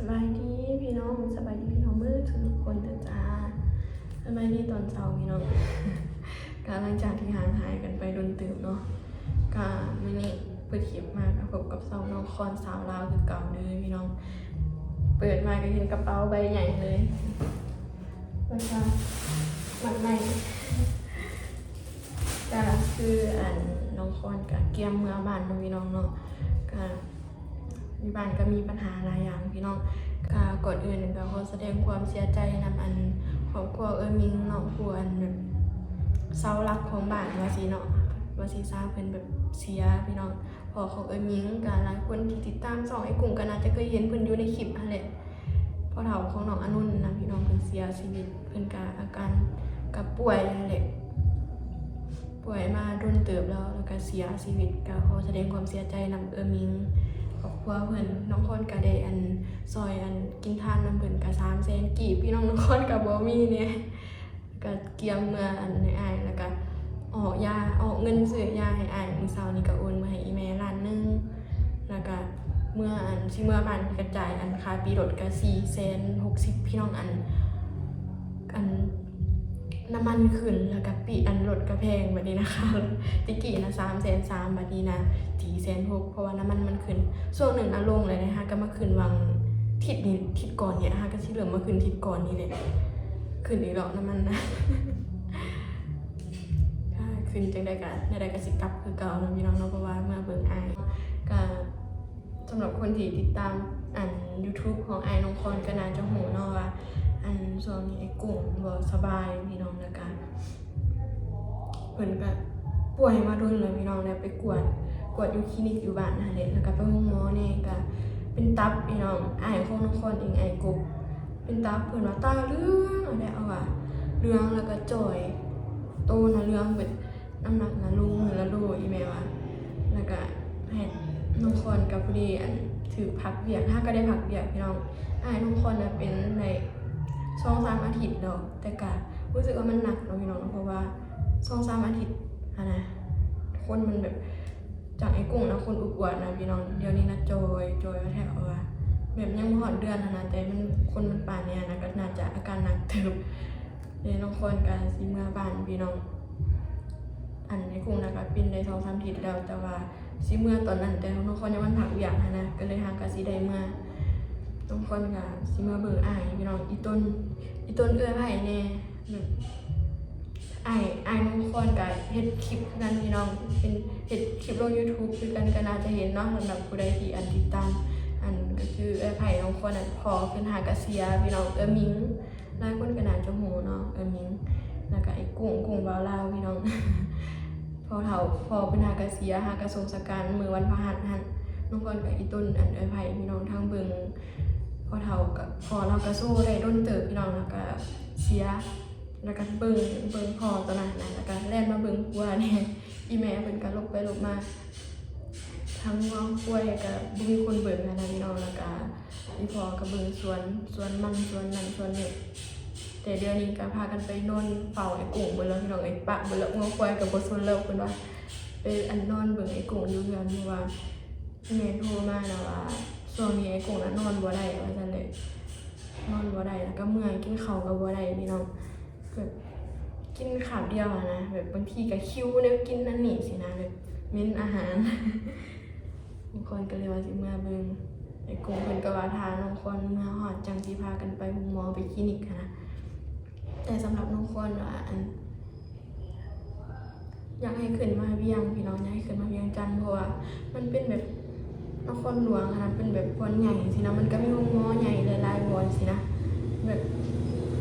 ສະບາຍດີພີ່ນ້ອງ ສະບາຍດີພີ່ນ້ອງເບິດທຸກຄົນເດີຈ້າ. ສະບາຍດີຕອນເຊົ້າພີ່ນ້ອງ. ກະຫຼັງຈາກທີ່ຫ່າງຫາຍກັນໄປດົນເຕີບເນາະ ກະມື້ນີ້ເປີດຄລິບມາກະພົບກັບຊ່ອງນ້ອງຄອນສາວລາວຄືເກົ່າເດີພີ່ນ້ອງ. ເປີດມາກະເຫັນກະເປົາໃບໃຫຍ່ເລີຍ ແລ້ວກະມັດໃໝ່ ກະຄືອັນນ້ອງຄອນກະກຽມເມືອບ້ານເນາະພີ່ນ້ອງເນາະ. ກະຢູ່ບ້ານກະມີບັນຫາຫຼາຍຢ່າງພີ່ນ້ອງ. ກະກ່ອນອື່ນກະຂໍສະແດງຄວາມເສຍໃຈນຳອັນຄອບຄົວເອື້ອຍມິງເນາະ ຜູ້ອັນແບບເສົາຫຼັກຂອງບ້ານວ່າຊີ້ເນາະ ວ່າຊິຊາເພິ່ນແບບເສຍພີ່ນ້ອງ. ພໍ່ຂອງເອື້ອຍມິງ ກະຫຼາຍຄົນທີ່ຕິດຕາມຊ່ອງອ້າຍກຸ້ງກະໜ້າຈະເຄີຍເຫັນເພິ່ນຢູ່ໃນຄລິບຫັ້ນແຫຼະ. ພໍ່ເຖົ້າຂອງນ້ອງອານົນນະພີ່ນ້ອງ ເພິ່ນເສຍຊີວິດ ເພິ່ນກະອາການກະປ່ວຍຫັ້ນແຫຼະ ປ່ວຍມາດົນເຕີບແລ້ວ ແລ້ວກະເສຍຊີວິດ. ກະຂໍສະແດງຄວາມເສຍໃຈນຳເອື້ອຍມິງ ຄອບຄົວເພິ່ນ. ນ້ອງຄອນກະໄດ້ອັນຊ່ອຍອັນກິນທານນຳເພິ່ນກະສາມແສນກີບພີ່ນ້ອງ ນ້ອງຄອນກະບໍ່ມີແນ່. ກະກຽມເມືອອັນໃຫ້ອ້າຍ ແລ້ວກະອອກຢາ ອອກເງິນຊື້ຢາໃຫ້ອ້າຍ. ມື້ເຊົ້ານີ້ກະໂອນມາໃຫ້ອີ່ແມ່ລ້ານໜຶ່ງ ແລ້ວກະເມືອອັນ ຊິເມືອບ້ານກະຈ່າຍອັນຄ່າປີ້ລົດກະສີ່ແສນຫົກສິບພີ່ນ້ອງ. ອັນ ອັນນ້ຳມັນຂຶ້ນ ແລ້ວກະປີ້ ອັນລົດກະແພງບັດນີ້ນະຄະ. ແຕ່ກີ້ນະສາມແສນສາມ ບັດນີ້ນະສີ່ແສນຫົກ ເພາະວ່ານ້ຳມັນມັນຂຶ້ນ. ຊ່ວງໜຶ່ງນະລົງແລ້ວເດ້ ຫາກະມາຂຶ້ນຫວ່າງທິດນີ້ ທິດກ່ອນນີ້ ຫາກະຊິເລີ່ມມາຂຶ້ນທິດກ່ອນນີ້ແຫຼະ. ຂຶ້ນອີກແລ້ວນ້ຳມັນນະ ຂຶ້ນຈັ່ງໃດກະ ແນວໃດກະຊິກັບຄືເກົ່າເນາະພີ່ນ້ອງເນາະ ເພາະວ່າເມືອເບິ່ງອ້າຍ. ກະສຳລັບຄົນທີ່ຕິດຕາມອັນ YouTube ຂອງອ້າຍນ້ອງຄອນກະໜ້າຈະຮູ້ເນາະວ່າ ອັນຊ່ວງນີ້ອ້າຍກຸ້ງບໍ່ສະບາຍພີ່ນ້ອງ ແລ້ວກະ ເພິ່ນກະປ່ວຍມາດົນແລ້ວພີ່ນ້ອງ ແລ້ວໄປກວດ ກວດຢູ່ຄລີນິກຢູ່ບ້ານຫັ້ນແຫຼະ ແລ້ວກະໄປໂຮງໝໍແດ່ ກະເປັນຕັບພີ່ນ້ອງ. ອ້າຍຂອງນ້ອງຄອນເອງ ອ້າຍກົບ ເປັນຕັບ ເພິ່ນວ່າຕາເຫຼືອງແລ້ວ ເອົາວ່າເຫຼືອງ ແລ້ວກະຈ່ອຍ ໂຕນະເຫຼືອງເບິດ ນ້ຳໜັກນະລົງມື້ລະໂລ ອີ່ແມ່ວ່າ. ແລ້ວກະໃຫ້ນ້ອງຄອນກະພໍດີອັນຖືກພັກວຽກ ຫາກະໄດ້ພັກວຽກພີ່ນ້ອງ. ອ້າຍນ້ອງຄອນນະເປັນໄດ້ສອງສາມອາທິດແລ້ວ ແຕ່ກະຮູ້ສຶກວ່າມັນໜັກເນາະພີ່ນ້ອງ ເພາະວ່າສອງສາມອາທິດຫັ້ນນະ ຄົນມັນແບບ ຈາກໄອ້ກຸ້ງນະ ຄົນອວບໆນະພີ່ນ້ອງ ດຽວນີ້ນະຈ່ອຍ ຈ່ອຍວ່າແທ້ ເອົາວ່າແບບຍັງບໍ່ຮອດເດືອນຫັ້ນນະ ແຕ່ມັນ ຄົນມັນປານນີ້ຫັ້ນນະ ກະໜ້າຈະອາການໜັກເຕີບ. ເດ ນ້ອງຄອນກະຊິເມືອບ້ານພີ່ນ້ອງ. ອັນໄອ້ກຸ້ງນະກະເປັນໄດ້ສອງສາມທິດແລ້ວ ແຕ່ວ່າຊິເມືອຕອນນັ້ນ ແຕ່ນ້ອງຄອນຍັງບໍ່ທັນພັກວຽກຫັ້ນນະ ກະເລີຍຫາກະຊິໄດ້ເມືອ. ນ້ອງຄອນກະຊິເມືອເບິ່ງອ້າຍພີ່ນ້ອງ ອີ່ຕົນ ອີ່ຕົນເອື້ອຍໃຜແດ່ ແບບ ອ້າຍ ອ້າຍນ້ອງຄອນກະເຮັດຄລິບຄືກັນພີ່ນ້ອງ ເປັນ ເຮັດຄລິບລົງ YouTube ຄືກັນ ກະໜ້າຈະເຫັນເນາະ ສຳລັບຜູ້ໃດທີ່ອັນຕິດຕາມ. ອັນກະຄືເອື້ອຍໃຜນ້ອງຄອນນັ້ນ ພໍ່ເພິ່ນຫາກະເສຍພີ່ນ້ອງ ເອື້ອຍມິງ ຫຼາຍຄົນກະໜ້າຈະຮູ້ເນາະ ເອື້ອຍມິງ ແລ້ວກະໄອ້ກຸ້ງ ກຸ້ງບ່າວລາວພີ່ນ້ອງ. ພໍ່ເຖົ້າ ພໍ່ເພິ່ນຫາກະເສຍ ຫາກະສົງສະການມື້ວັນພະຫັດຫັ້ນ. ນ້ອງຄອນກະອີ່ຕົນອັນເອື້ອຍໃຜພີ່ນ້ອງ ທັງເບິ່ງພໍ່ເຖົ້າ ກະ ພໍ່ລາວກະໂຊໄດ້ດົນເຕີບພີ່ນ້ອງ ແລ້ວກະເສຍ ແລ້ວກະເບິ່ງ ເບິ່ງພໍ່ຕອນນັ້ນຫັ້ນນະ ແລ້ວກະແລ່ນມາເບິ່ງຜົວແດ່. ອີ່ແມ່ເພິ່ນກະຫຼົບໄປຫຼົບມາ ທັງງົວຄວາຍກະບໍ່ມີຄົນເບິ່ງຫັ້ນນະພີ່ນ້ອງ ແລ້ວກະອີ່ພໍ່ກະເບິ່ງສວນ ສວນມັນ ສວນນັ້ນສວນນີ້. ແຕ່ດຽວນີ້ກະພາກັນໄປນອນເຝົ້າໄອ້ກຸ້ງເບິດແລ້ວພີ່ນ້ອງເອີຍ ປະເບິດແລ້ວ ງົວຄວາຍກະບໍ່ສົນແລ້ວ ເພິ່ນວ່າ ໄປອັນນອນເບິ່ງໄອ້ກຸ້ງຢູ່ເຮືອນ ເພາະວ່າ ແມ່ໂທມານະວ່າ ຊ່ວງນີ້ໄອ້ກຸ້ງນະນອນບໍ່ໄດ້ ວ່າຊັ້ນເດ ນອນບໍ່ໄດ້ ແລ້ວກະເມື່ອຍ ກິນເຂົ້າກະບໍ່ໄດ້ພີ່ນ້ອງ ແບບກິນຄາບດຽວຫັ້ນນະ ແບບບາງທີກະຫິວແນວກິນນັ້ນນີ້ຊີ້ນະ ແບບເໝັນອາຫານ. ນ້ອງຄອນກະເລີຍວ່າຊິເມືອເບິ່ງໄອ້ກຸ້ງ ເພິ່ນກະວ່າຖ້ານ້ອງຄອນເມືອຮອດ ຈັ່ງຊິພາກັນໄປໂຮງໝໍ ໄປຄລີນິກຫັ້ນນະ. ແຕ່ສຳລັບນ້ອງຄອນວ່າ ອັນ ຢາກໃຫ້ຂຶ້ນມາວຽງພີ່ນ້ອງ ຢາກໃຫ້ຂຶ້ນມາວຽງຈັນ ເພາະວ່າມັນເປັນແບບນະຄອນຫຼວງຫັ້ນນະ ເປັນແບບບ່ອນໃຫຍ່ຊີ້ນະ ມັນກະມີໂຮງໝໍໃຫຍ່ຫຼາຍໆບ່ອນຊີ້ນະ ແບບ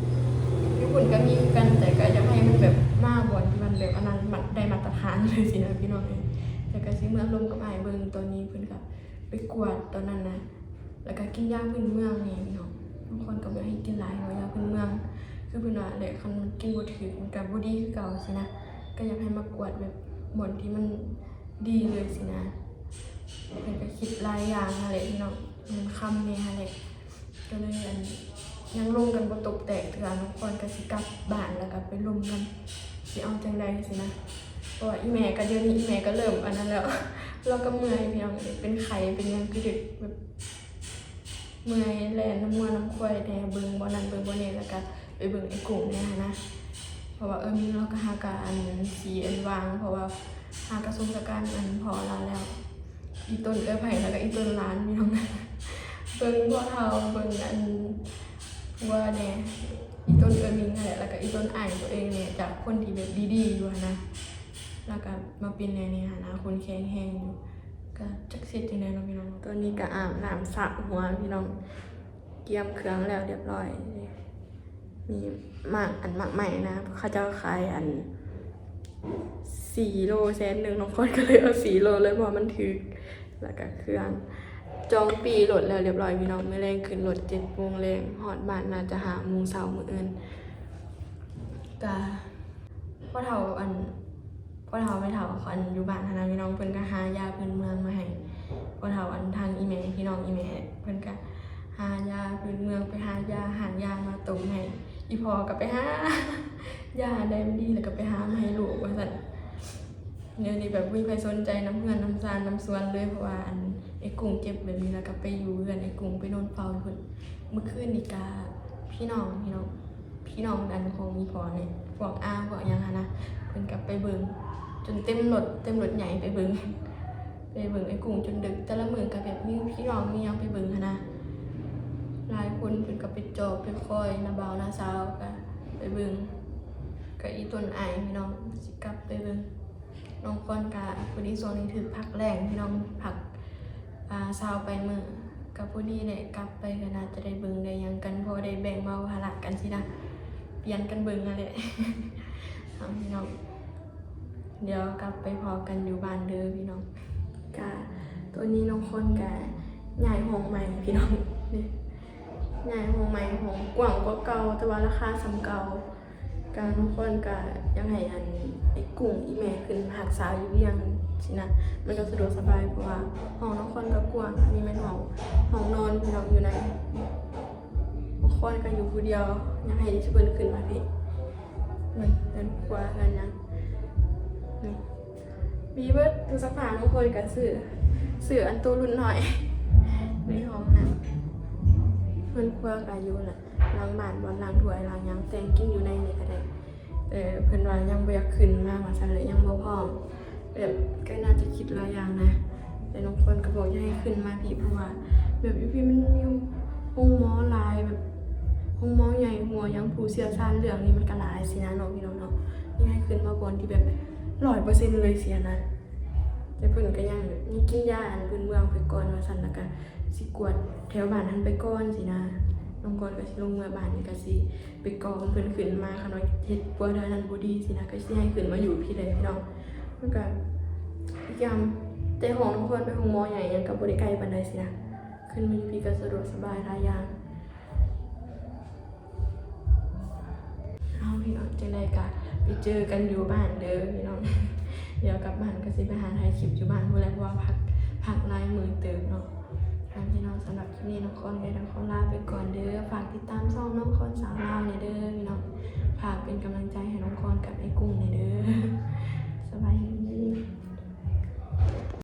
ຢູ່ພຸ້ນກະມີຄືກັນ ແຕ່ກະຢາກໃຫ້ມັນແບບມາບ່ອນທີ່ມັນແບບອັນນັ້ນ ໄດ້ມາດຕະຖານເລີຍຊີ້ນະພີ່ນ້ອງເອີຍ. ແຕ່ກະຊິເມືອລົມກັບອ້າຍເບິ່ງ ຕອນນີ້ເພິ່ນກະໄປກວດຕອນນັ້ນນະ ແລ້ວກະກິນຢາພື້ນເມືອງແດ່ພີ່ນ້ອງ ບາງຄົນກະບໍ່ໃຫ້ກິນຫຼາຍ ເພາະວ່າຢາພື້ນເມືອງ ຄືເພິ່ນວ່າແຫຼະ ຄັນກິນບໍ່ຖືກມັນກະບໍ່ດີຄືເກົ່າຊີ້ນະ ກະຢາກໃຫ້ມາກວດແບບບ່ອນທີ່ມັນດີເລີຍຊີ້ນະ. ເພິ່ນກະຄິດຫຼາຍຢ່າງຫັ້ນແຫຼະພີ່ນ້ອງ ເງິນຄຳແດ່ຫັ້ນແຫຼະ ກະເລີຍອັນ ຍັງລົມກັນບໍ່ຕົກແຕກເທື່ອ ນ້ອງຄອນກະຊິກັບບ້ານ ແລ້ວກະໄປລົມກັນ ຊິເອົາຈັ່ງໃດຊີ້ນະ ເພາະວ່າອີ່ແມ່ກະ ດຽວນີ້ອີ່ແມ່ກະເລີ່ມອັນນັ້ນແລ້ວ ລາວກະເມື່ອຍພີ່ນ້ອງ ເປັນໄຂ້ເປັນຫຍັງກະເຮັດແບບ ເມື່ອຍແລ່ນນຳງົວນຳຄວາຍແດ່ ເບິ່ງບ່ອນນັ້ນເບິ່ງບ່ອນນີ້ ແລ້ວກະໄປເບິ່ງໄອ້ກຸ້ງແດ່ຫັ້ນນະ. ເພາະວ່າ ເອີ ມີ ເຮົາກະຫາກະ ອັນ ຊິ ອັນ ວາງ ເພາະວ່າຫາກະສົ່ງສະການ ອັນ ພໍ່ລາວແລ້ວ. ອີ່ຕົນເອື້ອຍໃຜ ແລ້ວກະອີ່ຕົນຫຼານພີ່ນ້ອງ ເບິ່ງພໍ່ເຖົ້າ ເບິ່ງ ອັນ ງົວແດ່ ອີ່ຕົນເອື້ອຍມິງຫັ້ນແຫຼະ ແລ້ວກະອີ່ຕົນອ້າຍໂຕເອງແດ່ ຈາກຄົນທີ່ແບບດີໆຢູ່ຫັ້ນນະ ແລ້ວກະມາເປັນແນວນີ້ຫັ້ນນະ ຄົນແຂງແຮງຢູ່. ກະຈັກຊິເຮັດຈັ່ງໃດເນາະພີ່ນ້ອງ. ຕອນນີ້ກະອາບນ້ຳສະຫົວພີ່ນ້ອງ ກຽມເຄື່ອງແລ້ວລຽບຮ້ອຍ. ມີໝາກ ອັນ ໝາກໄມ້ນະ ເຂົາເຈົ້າຂາຍ ອັນ ສີ່ໂລແສນໜຶ່ງ ນ້ອງຄອນກະເລີຍເອົາສີ່ໂລເລີຍ ເພາະວ່າມັນຖືກ. ແລ້ວກະເຄື່ອງ ຈອງປີ້ລົດແລ້ວລຽບຮ້ອຍພີ່ນ້ອງ. ມື້ແລງຂຶ້ນລົດເຈັດໂມງແລງ ຮອດບ້ານໜ້າຈະຫ້າໂມງເຊົ້າມື້ອື່ນ. ກະ ພໍ່ເຖົ້າ ອັນ ພໍ່ເຖົ້າແມ່ເຖົ້າ ອັນ ຢູ່ບ້ານຫັ້ນນະພີ່ນ້ອງ ເພິ່ນກະຫາຢາພື້ນເມືອງມາໃຫ້ພໍ່ເຖົ້າ. ອັນ ທາງອີ່ແມ່ ພີ່ນ້ອງອີ່ແມ່ ເພິ່ນກະຫາຢາພື້ນເມືອງ ໄປຫາຢາ ຫາຢາມາຕົ້ມໃຫ້. ອີ່ພໍ່ກະໄປຫາຢາອັນໃດມັນດີ ແລ້ວກະໄປຫາມາໃຫ້ລູກວ່າຊັ້ນ. ດຽວນີ້ແບບບໍ່ມີໃຜສົນໃຈນຳເຮືອນນຳຊານນຳສວນເລີຍ ເພາະວ່າ ອັນ ໄອ້ກຸ້ງເຈັບແບບນີ້ ແລ້ວກະໄປຢູ່ເຮືອນໄອ້ກຸ້ງ ໄປນອນເຝົ້າເພິ່ນ. ມື້ຄືນນີ້ກະ ພີ່ນ້ອງ ພີ່ນ້ອງ ພີ່ນ້ອງ ອັນ ຂອງອີ່ພໍ່ນີ້ ພວກອາພວກຫຍັງຫັ້ນນະ ເພິ່ນກະໄປເບິ່ງຈົນເຕັມລົດ ເຕັມລົດໃຫຍ່ໄປເບິ່ງ ໄປເບິ່ງໄອ້ກຸ້ງຈົນດຶກ. ແຕ່ລະມື້ກະແບບມີພີ່ນ້ອງມີຫຍັງໄປເບິ່ງຫັ້ນນະ ຫຼາຍຄົນ. ເພິ່ນກະໄປຈອບໄປຄອຍ ນ້າບ່າວນ້າສາວກະໄປເບິ່ງ ກະອີ່ຕົນອ້າຍພີ່ນ້ອງ ຊິກັບໄປເບິ່ງ. ນ້ອງຄອນກະພໍດີຊ່ວງນີ້ຖືກພັກແລ້ງພີ່ນ້ອງ ພັກ ອ່າ ຊາວປາຍມື້ ກະພໍດີແຫຼະ ກັບໄປກະໜ້າຈະໄດ້ເບິ່ງໄດ້ຫຍັງກັນ ພໍໄດ້ແບ່ງເບົາພາລະກັນຊີ້ນະ ປ່ຽນກັນເບິ່ງຫັ້ນແຫຼະ. ເອົາ ພີ່ນ້ອງ ດຽວກັບໄປພໍ້ກັນຢູ່ບ້ານເດີພີ່ນ້ອງ. ກະ ຕອນນີ້ນ້ອງຄອນກະຍ້າຍຫ້ອງໃໝ່ພີ່ນ້ອງ ນີ້ ຍ້າຍຫ້ອງໃໝ່ ຫ້ອງກວ້າງກວ່າເກົ່າ ແຕ່ວ່າລາຄາສ່ຳເກົ່າ. ກະ ນ້ອງຄອນກະຢາກໃຫ້ ອັນ ໄອ້ກຸ້ງອີ່ແມ່ຂຶ້ນມາຮັກສາຢູ່ວຽງຊີ້ນະ ມັນກະສະດວກສະບາຍ ເພາະວ່າຫ້ອງນ້ອງຄອນກະກວ້າງ. ອັນນີ້ແມ່ນຫ້ອງ ຫ້ອງນອນພີ່ນ້ອງ ຢູ່ໃນ ນ້ອງຄອນກະຢູ່ຜູ້ດຽວ ຢາກໃຫ້ເພິ່ນຂຶ້ນມາພີ້. ເບິ່ງເຮືອນຄົວເຮືອນຫຍັງ ນີ້ ມີເບິດ ຕູ້ຊັກຜ້ານ້ອງຄອນກະຊື້ ຊື້ອັນໂຕລຸ້ນນ້ອຍ ໃນຫ້ອງນັ້ນ. ເຮືອນຄົວກະຢູ່ ນ ຫຼັງບ້ານ ບ່ອນລ້າງຖ້ວຍລ້າງຫຍັງ ແຕ່ງກິນຢູ່ໃນນີ້ກະໄດ້. ແຕ່ເພິ່ນວ່າຍັງບໍ່ຢາກຂຶ້ນມາວ່າຊັ້ນແຫຼະ ຍັງບໍ່ພ້ອມ ແບບກະໜ້າຈະຄິດຫຼາຍຢ່າງນະ. ແຕ່ນ້ອງຄອນກະບອກຢ່າໃຫ້ຂຶ້ນມາພີ້ ເພາະວ່າແບບຢູ່ພີ້ມັນມີໂຮງໝໍຫຼາຍ ແບບໂຮງໝໍໃຫຍ່ ໝໍຫຍັງ ຜູ້ຊ່ຽວຊານເລື່ອງນີ້ມັນກະຫຼາຍຊີ້ນະເນາະ ພີ່ນ້ອງເນາະ. ຢາກໃຫ້ຂຶ້ນມາບ່ອນທີ່ແບບຮ້ອຍເປີເຊັນເລີຍຊີ້ນະ. ແຕ່ເພິ່ນກະຍັງ ຍັງກິນຢາອັນພື້ນເມືອງໄປກ່ອນວ່າຊັ້ນ ແລ້ວກະຊິກວດແຖວບ້ານຫັ້ນໄປກ່ອນຊີ້ນະ. ນ້ອງຄອນກະຊິລົງເມືອບ້ານ ກະຊິໄປເກາະເພິ່ນຂຶ້ນມາ ຄັນວ່າເຮັດຄົວແຖວນັ້ນບໍ່ດີຊີ້ນະ ກະຊິໃຫ້ຂຶ້ນມາຢູ່ພີ້ແຫຼະພີ່ນ້ອງ. ມັນກະ ອີກຢ່າງ ແຕ່ຫ້ອງນ້ອງຄອນໄປໂຮງໝໍໃຫຍ່ຫຍັງກະບໍ່ໄດ້ໄກປານໃດຊີ້ນະ ຂຶ້ນມາຢູ່ພີ້ກະສະດວກສະບາຍຫຼາຍຢ່າງ. ເອົາ ພີ່ນ້ອງ ຈັ່ງໃດກະໄປເຈີກັນຢູ່ບ້ານເດີພີ່ນ້ອງ. ດຽວກັບບ້ານກະຊິໄປຫາຖ່າຍຄລິບຢູ່ບ້ານພຸ້ນແຫຼະ ເພາະວ່າພັກ ພັກຫຼາຍມື້ເຕີບເນາະ. ເອົາ ພີ່ນ້ອງ ສຳລັບຄລິບນີ້ນ້ອງຄອນກະຕ້ອງຂໍລາໄປກ່ອນເດີ. ຝາກຕິດຕາມຊ່ອງນ້ອງຄອນສາວລາວແດ່ເດີພີ່ນ້ອງ. ຝາກເປັນກຳລັງໃຈໃຫ້ນ້ອງຄອນກັບໄອ້ກຸ້ງແດ່ເດີ. ສະບາຍດີ.